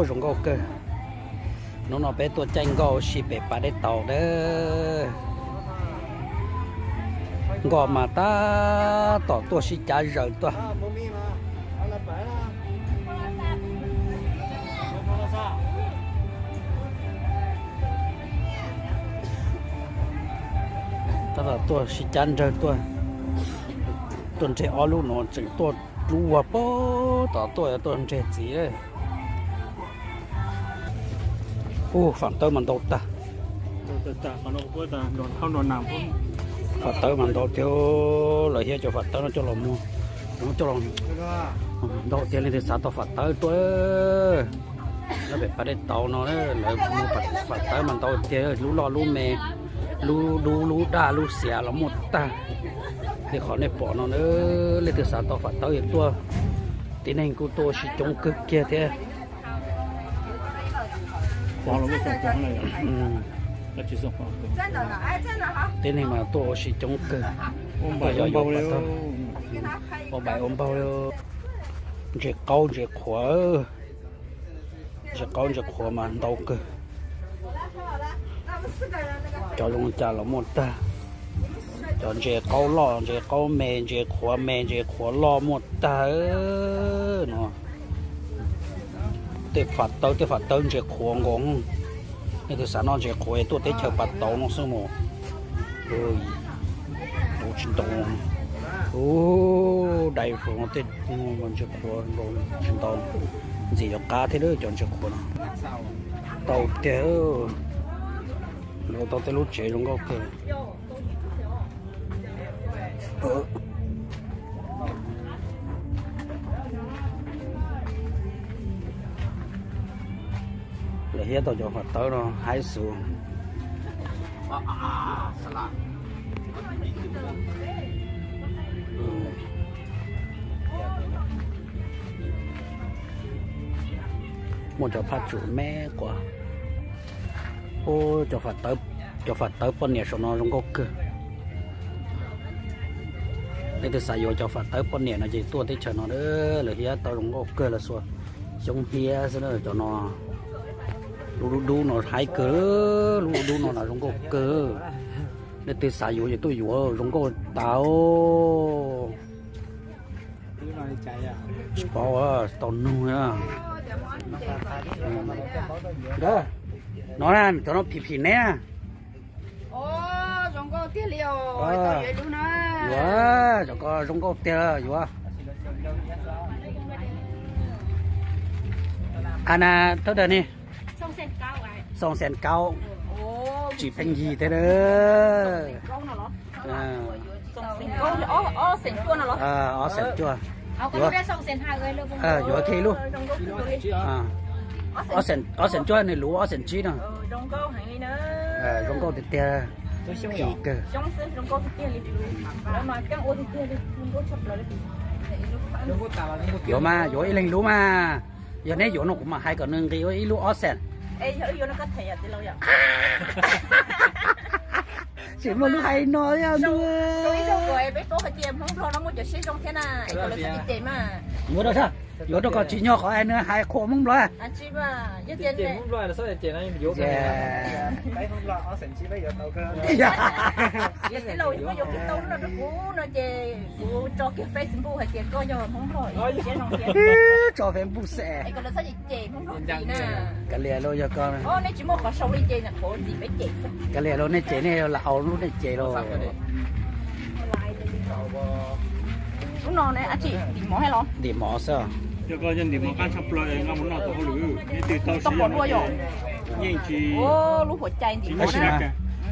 Zoo nkauj kawg. Hnub no peb tuaj caij nkoj ua si pem pas dej taus na. Nkoj mas tab tom tuaj sib cav zaws tuaj. Tab tom tuaj sib cav nrawg tuaj. Tuaj nreg ob lub no tseem tuaj dlub ua pem tom tuaj, tuaj nreg txiv. Ub, fam tawb mas ntau tag. Fam tawb mas ntau tiag, lawv hiab cov fam tawb no coj los muag, coj los ntau tiag, leej twg xav tau fam tawb tuaj. Lawv pem pas dej taus no lawv muag fam tawb mas ntau tiag, lub loj lub me, lub dub lub daj lub xiav los muaj tag li qhov nej pom no na. Leej twg xav tau fam tawb yuav tuaj, tib neeg kuj tuaj ua si coob kawg kiag thiab. Tib neeg mas tuaj ua si coob kawg. Ua npaum ua npaug li. Ntses qaub ntses qhuav, ntses qaub ntses qhuav mas ntau kawg. Cov zoo li cas los muaj tag. Cov ntses qaub loj ntses qaub me, ntses qhuav me ntses qhuav loj muaj tag no. Tej fam tawb tej fam tawb ntses qhuav nkaus. Leej twg xav noj ntses qhuav tuaj teb chaws Pas Tauv no xwb mas. Tus tsis ntau. Ub, dai saum no tej ntses qhuav nkaus tsis ntau. Ntxim yuav qab thiab cov ntses qhuav no. Tau tiag. Lawv tau tej lub tsev zoo nkauj kawg. Lawv hiab tau cov fam tawb no haib xus. Muaj cov phaj tsum me quav. Ub, cov fam tawb poj niam saum no zoo nkauj kawg. Leej twg xav yuav cov fam tawb poj niam no ces tuaj teb chaws no, lawv hiab tau zoo nkauj kawg, lawv xuas xyoob hiab xwb na cov no. Lub dub dub no haib kawg, lub dub dub no na zoo nkauj kawg. Leej twg xav yuav ces tuaj yuav, zoo nkauj tas. Tsis paub, tsis tau nug. No, cov no phim phim neb. Yuav, cov ko zoo nkauj tiag yuav. Ana thawb dag ne, xoo xees kaub, tsis pheej yig thiab. Ob xees cuaj. Yuav kiag ib lub. Ob xees cuaj nws luv ob xees tsib no. Zoo nkauj tiag tiag. Phim kawg. Yuav mas, yuav ib leeg lub mas. Yog neb yuav no kuv mam hais kom nws nqis ua ib lub ob xees. Tsis muaj lub hais no thiab. Yuav rau, yuav rau kom tsim nyog qhov nws hais qhuas Hmoob Nplog. Tso Facebook xwb. Kav liam lauj, yog koj, kav liam lauj, nej cem nej lam au lub nej cem lauj. Ntim mov xwb.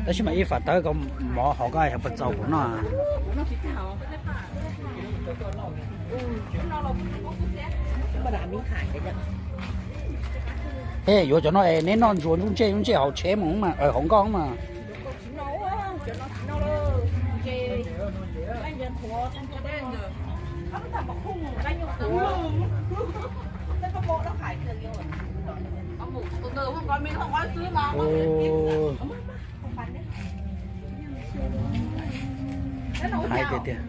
Tab sis mas ib fam tawb ko mov hauv ko yog puas txaus kuv noj. Ej, yuav cov no es neb noj ntsuas ntsuj ntsej ntsuj ntsej hauv tsheb mus mas, hauv nkoj mas. Hais tiag tiag.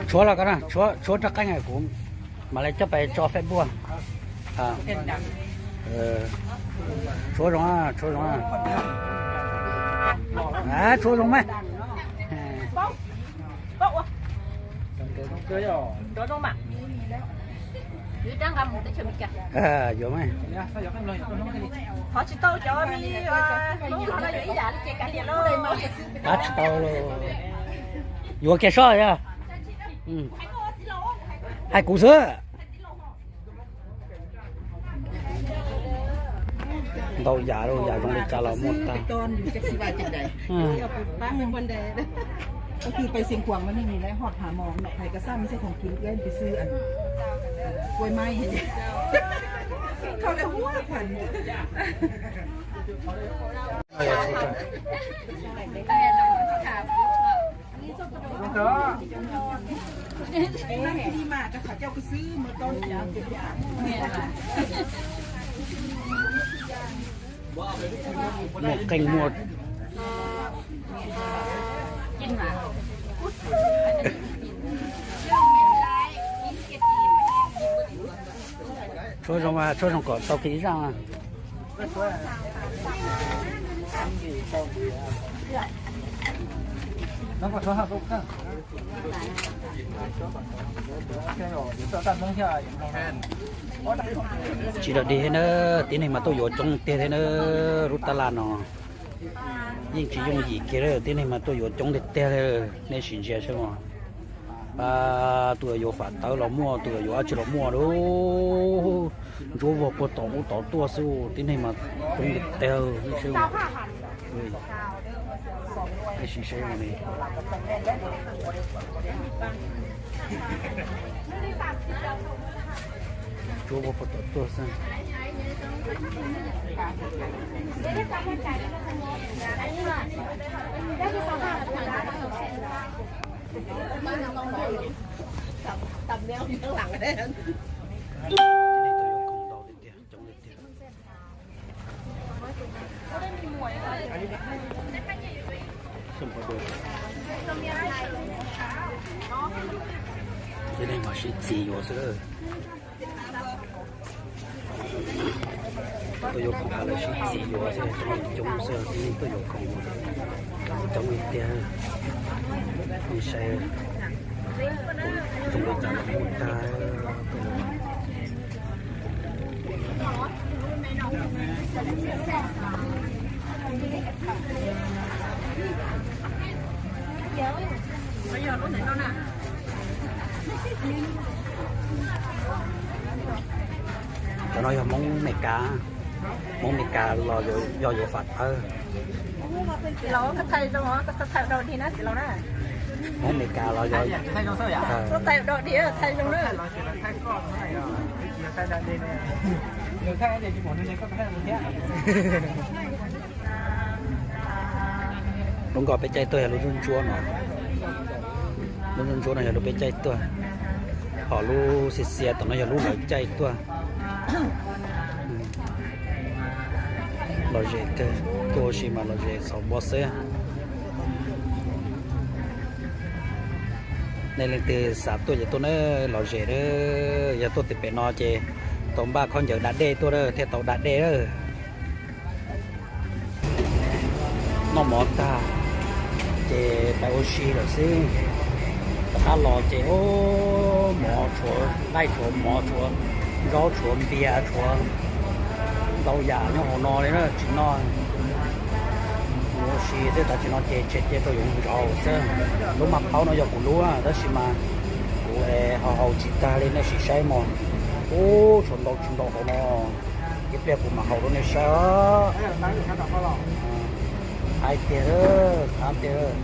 Tshuav los ko na, tshuav, tshuav rov qeej kuv mam li coj pais tso Facebook. Tshuav zoo, tshuav zoo, tshuav zoo mas. Yuav mas. Pab tsis tau, yuav kiag soj yog. Hais kuv xwb. Ntau yam, yam zoo li cas los muaj tag. Muaj qeej muaj. Tshuav zoo, tshuav zoo kom tau kiag ib zaaj. Tsis dog dig thiab na, tib neeg mas tuaj yuav coob tiag thiab na. Lub tab laj no yeej tsis yooj yim kiag, tib neeg mas tuaj yuav coob tiag tiag li. Nej sim ntsia saib os, tus yuav fam tawv los muaj, tus yuav dab tsi los muaj lauj. Ntsuab vog puag tom ub tom no tuaj xwb, tib neeg mas coob tiag tiag. Nej sim saib li. Ntsuab vog puag tom tuaj xwb. Tib neeg mas sib txig yuav xwb. Tuaj yuav khoom lawv sib txig yuav xwb, coob coob xwb, tib neeg tuaj yuav khoom coob li tiag. Nej saib, zoo li cas los muaj tag. Cov no yog Hmoob Meskas, Hmoob Meskas los yog yuav fam tawv. Hmoob Meskas los yog Lub nkoj peb caij tuaj yog lub ntsuab ntsuab no, lub ntsuab ntsuab no yog lub peb caij tuaj, ho lub xiav xiav tom no yog lub lawv caij tuaj. Lom zem kawg, tuaj ua si mas lom zem xauv npo xwb. Nej leej twg xav tuaj ces tuaj na, lom zem na. Yog tuaj tim pem no ces tau npaj khaub ncaws da dej tuaj thiaj tau da dej na. Noj mov tag ces pais ua si lawm xwb. Tom qab los ces mov tshuav, qaij tshuav, mov tshuav, zaub tshuav, npias tshuav, ntau yam nyob hauv no li na tsis noj. Mus ua si xwb, tam sim no ces tshem cia rau yuav mus zov xwb. Lub maj plaub no yog kuv lub tab sis mas kuv ho haus tsis tag li, nej sim saib mog. Ub, tshuav ntau tsis ntau hauv no, ib pliag kuv mam haus rau nej saib. Qab tiag, qab tiag.